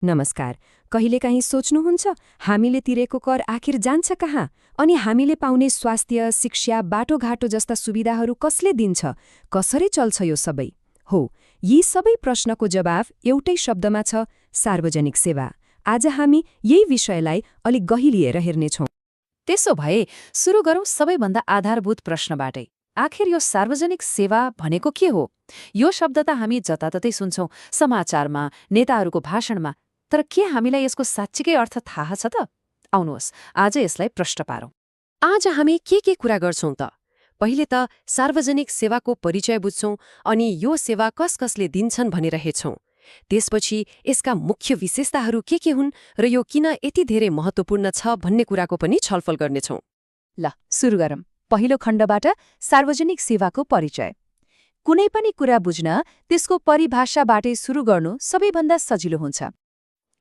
नमस्कार। कहिलेकाहीँ सोच्नुहुन्छ हामीले तिरेको कर आखिर जान्छ कहाँ? अनि हामीले पाउने स्वास्थ्य, शिक्षा, बाटोघाटो जस्ता सुविधाहरू कसले दिन्छ? कसरी चल्छ यो सबै? हो, यी सबै प्रश्नको जवाफ एउटै शब्दमा छ, सार्वजनिक सेवा। आज हामी यही विषयलाई अलिक गहिलिएर हेर्नेछौँ। त्यसो भए सुरु गरौँ सबैभन्दा आधारभूत प्रश्नबाटै। आखिर यो सार्वजनिक सेवा भनेको के हो? यो शब्द त हामी जताततै सुन्छौं, समाचारमा, नेताहरूको भाषणमा। तर के हामीलाई यसको साँच्चीकै अर्थ थाहा छ त? आउनुहोस्, आज यसलाई प्रश्न पारौँ। आज हामी के कुरा गर्छौं त? पहिले त सार्वजनिक सेवाको परिचय बुझ्छौं अनि यो सेवा कसले दिन्छन् भनेर हेर्छौं। त्यसपछि यसका मुख्य विशेषताहरू के हुन् र यो किन यति धेरै महत्त्वपूर्ण छ भन्ने कुराको पनि छलफल गर्नेछौं। ल, सुरु गरौँ। पहिलो खण्डबाट सार्वजनिक सेवाको परिचय। कुनै पनि कुरा बुझ्न त्यसको परिभाषाबाटै सुरु गर्नु सबैभन्दा सजिलो हुन्छ।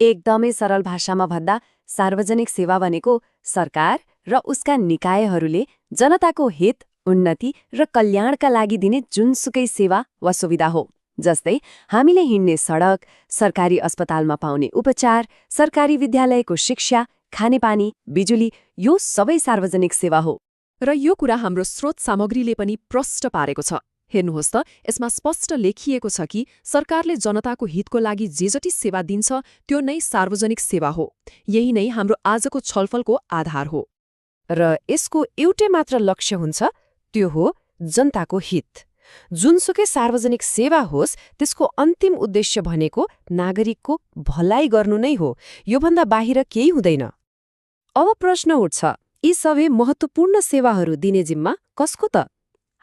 एकदमै सरल भाषामा भन्दा सार्वजनिक सेवा भनेको सरकार र उसका निकायहरूले जनताको हित, उन्नति र कल्याणका लागि दिने जुनसुकै सेवा वा सुविधा हो। जस्तै हामीले हिँड्ने सडक, सरकारी अस्पतालमा पाउने उपचार, सरकारी विद्यालयको शिक्षा, खानेपानी, बिजुली, यो सबै सार्वजनिक सेवा हो। र यो कुरा हाम्रो स्रोत सामग्रीले पनि प्रष्ट पारेको छ। हेर्नुहोस् त, यसमा स्पष्ट लेखिएको छ कि सरकारले जनताको हितको लागि जे जति सेवा दिन्छ त्यो नै सार्वजनिक सेवा हो। यही नै हाम्रो आजको छलफलको आधार हो। र यसको एउटै मात्र लक्ष्य हुन्छ, त्यो हो जनताको हित। जुनसुकै सार्वजनिक सेवा होस्, त्यसको अन्तिम उद्देश्य भनेको नागरिकको भलाइ गर्नु नै हो। योभन्दा बाहिर केही हुँदैन। अब प्रश्न उठ्छ, यी सबै महत्त्वपूर्ण सेवाहरू दिने जिम्मा कसको त?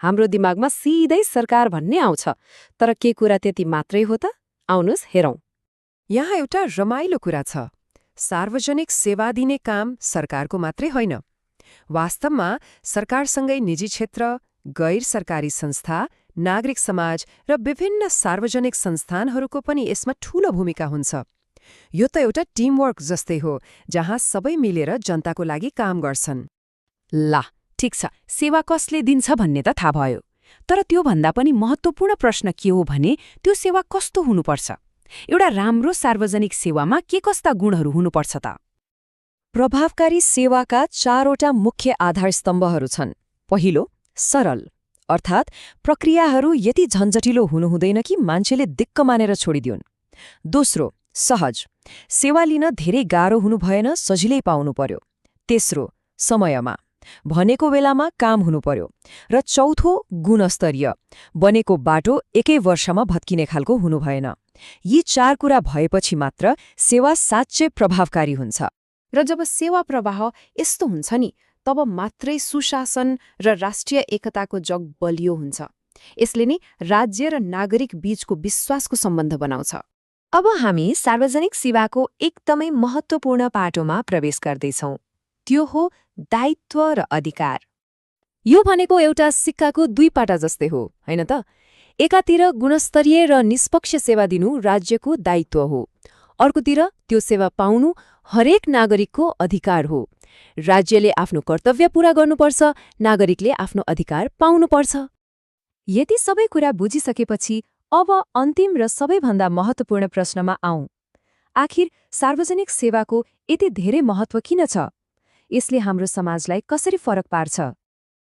हाम्रो दिमागमा सिधै सरकार भन्ने आउँछ। तर के कुरा त्यति मात्रै हो त? आउनुहोस् हेरौँ। यहाँ एउटा रमाइलो कुरा छ। सार्वजनिक सेवा दिने काम सरकारको मात्रै होइन। वास्तवमा सरकारसँगै निजी क्षेत्र, गैर सरकारी संस्था, नागरिक समाज र विभिन्न सार्वजनिक संस्थानहरूको पनि यसमा ठूलो भूमिका हुन्छ। यो त एउटा टिमवर्क जस्तै हो, जहाँ सबै मिलेर जनताको लागि काम गर्छन्। ला, ठिक छ, सेवा कसले दिन्छ भन्ने त थाहा भयो। तर त्योभन्दा पनि महत्त्वपूर्ण प्रश्न के हो भने त्यो सेवा कस्तो हुनुपर्छ? एउटा राम्रो सार्वजनिक सेवामा के कस्ता गुणहरू हुनुपर्छ त? प्रभावकारी सेवाका 4वटा मुख्य आधारस्तम्भहरू छन्। पहिलो, सरल, अर्थात् प्रक्रियाहरू यति झन्झटिलो हुनुहुँदैन कि मान्छेले दिक्क मानेर छोडिदिउन्। दोस्रो, सहज, सेवा लिन धेरै गाह्रो हुनु भएन, सजिलै पाउनु पर्यो। तेस्रो, समयमा, भनेको बेलामा काम हुनु पर्यो। र चौथो, गुणस्तरीय, बनेको बाटो एकै वर्षमा भत्किने खालको हुनु भएन। यी 4 कुरा भएपछि मात्र सेवा साँच्चै प्रभावकारी हुन्छ। र जब सेवा प्रवाह यस्तो हुन्छ नि, तब मात्रै सुशासन र राष्ट्रिय एकताको जग बलियो हुन्छ। यसले नै राज्य र नागरिक बीचको विश्वासको सम्बन्ध बनाउँछ। अब हामी सार्वजनिक सेवाको एकदमै महत्त्वपूर्ण पाटोमा प्रवेश गर्दैछौँ। त्यो हो दायित्व र अधिकार। यो भनेको एउटा सिक्काको 2 पाटा जस्तै हो, हैन त? एकातिर गुणस्तरीय र निष्पक्ष सेवा दिनु राज्यको दायित्व हो। अर्कोतिर त्यो सेवा पाउनु हरेक नागरिकको अधिकार हो। राज्यले आफ्नो कर्तव्य पूरा गर्नुपर्छ, नागरिकले आफ्नो अधिकार पाउनुपर्छ। यति सबै कुरा बुझिसकेपछि अब अन्तिम र सबैभन्दा महत्त्वपूर्ण प्रश्नमा आउँ। आखिर सार्वजनिक सेवाको यति धेरै महत्त्व किन छ? यसले हाम्रो समाजलाई कसरी फरक पार्छ?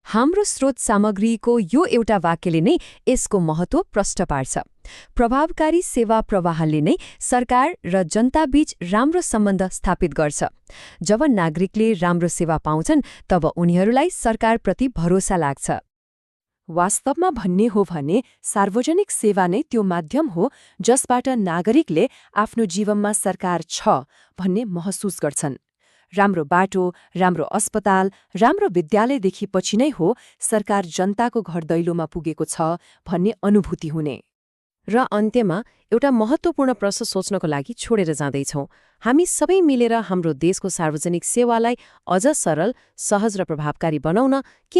हाम्रो स्रोत सामग्रीको यो एउटा वाक्यले नै यसको महत्त्व प्रष्ट पार्छ। प्रभावकारी सेवा प्रवाहले नै सरकार र जनताबीच राम्रो सम्बन्ध स्थापित गर्छ। जब नागरिकले राम्रो सेवा पाउँछन्, तब उनीहरूलाई सरकारप्रति भरोसा लाग्छ। वास्तवमा भन्ने हो भने सार्वजनिक सेवा नै त्यो माध्यम हो जसबाट नागरिकले आफ्नो जीवनमा सरकार छ भन्ने महसुस गर्छन्। राम्रो बाटो, राम्रो अस्पताल, राम्रो विद्यालयदेखि पछि नै हो सरकार जनताको घर दैलोमा पुगेको छ भन्ने अनुभूति हुने। र अन्त्यमा एउटा महत्त्वपूर्ण प्रश्न सोच्नको लागि छोडेर जाँदैछौँ। हामी सबै मिलेर हाम्रो देशको सार्वजनिक सेवालाई अझ सरल, सहज र प्रभावकारी बनाउन के